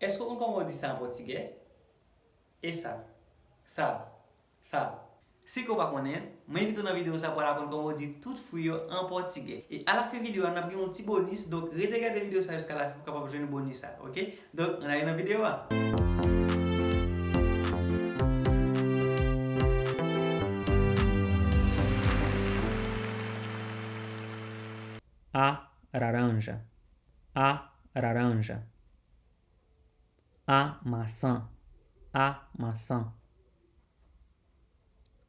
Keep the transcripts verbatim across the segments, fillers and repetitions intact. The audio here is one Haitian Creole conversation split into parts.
Èske w konn kòman w di sa an pòtigè? Essa, sa, sa. Si ke w pa konnen, mwen envite w nan videyo sa pou w al aprann kòman w di tout fwi yo an pòtigè. E alafen videyo a, n ap gen yon ti bonis, donk rete gade videyo sa jiska lafen pou w kapab jwenn bonis sa, oke? Donk, ann ale nan videyo a. A laranja. A laranja. A maçã. A maçã.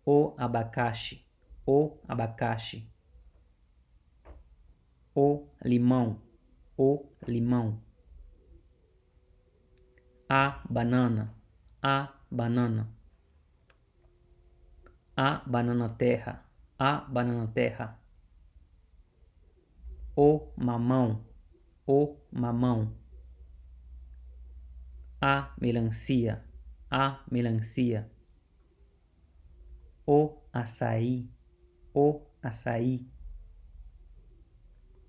O abacaxi. O abacaxi. O limão. O limão. A banana. A banana. A banana terra. A banana terra. O mamão. O mamão. A melancia. A melancia. O açaí. O açaí.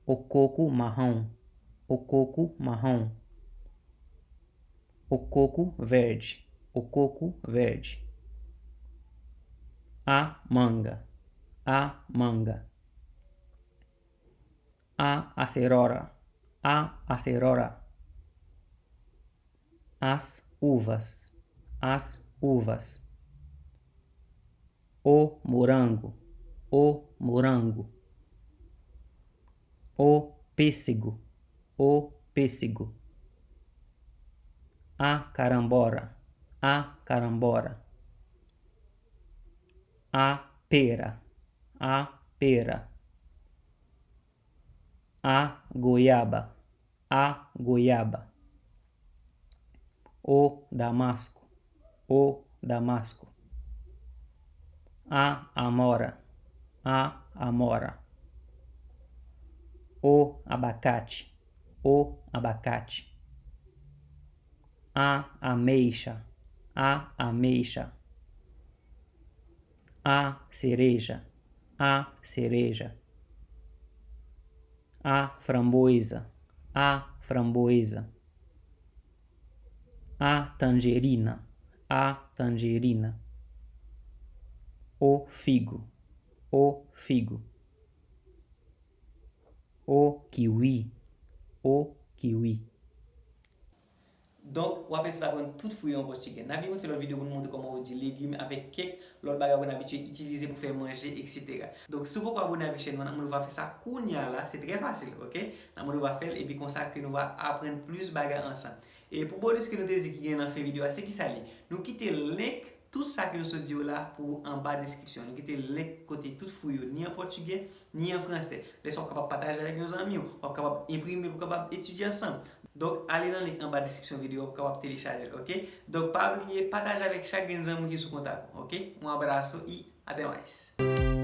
O coco marrão. O coco marrão. O coco verde. O coco verde. A manga. A manga. A acerola. A acerola. As uvas. As uvas. O morango. O morango. O pêssego. O pêssego. A carambola. A carambola. A pera. A pera. A goiaba. A goiaba. O damasco. O damasco. A amora. A amora. O abacate. O abacate. A ameixa. A ameixa. A cereja. A cereja. A framboesa. A framboesa. A tangerina. A tangerina. O figo. O figo. O kiwi. O kiwi. Donk, w ap eseye aprann tout fwi yo an pòtigè. N ap vin fè lòt videyo pou nou montre kòman yo di legim avèk kèk lòt bagay ke n abitye itilize pou fè manje, etsetera. Donk, si w poko abone avèk chèn mwen, n ap mande w va fè sa kounye a la, se trè fasil, oke? N ap mande w va fè l, epi konsa ke nou va aprann plis bagay ansanm. E pou bonis ke nou te di ki gen nan fen videyo a, se ki sa li? Nou kite link tout sa ke nou sot di yo la pou ou anba deskripsyon. Nou kite link kote tout fwi yo, ni an pòtigè, ni an fransè. Lè sa w kapab pataje avèk yon zanmi w, w ap kapab enprime pou w kapab etidye ansanm. Donk, ale nan link anba deskripsyon videyo a pou w kapab telechaje l, oke? Donk, pa bliye pataje avèk chak grenn zanmi w ki sou kontak ou, oke? Un abraço e até mais.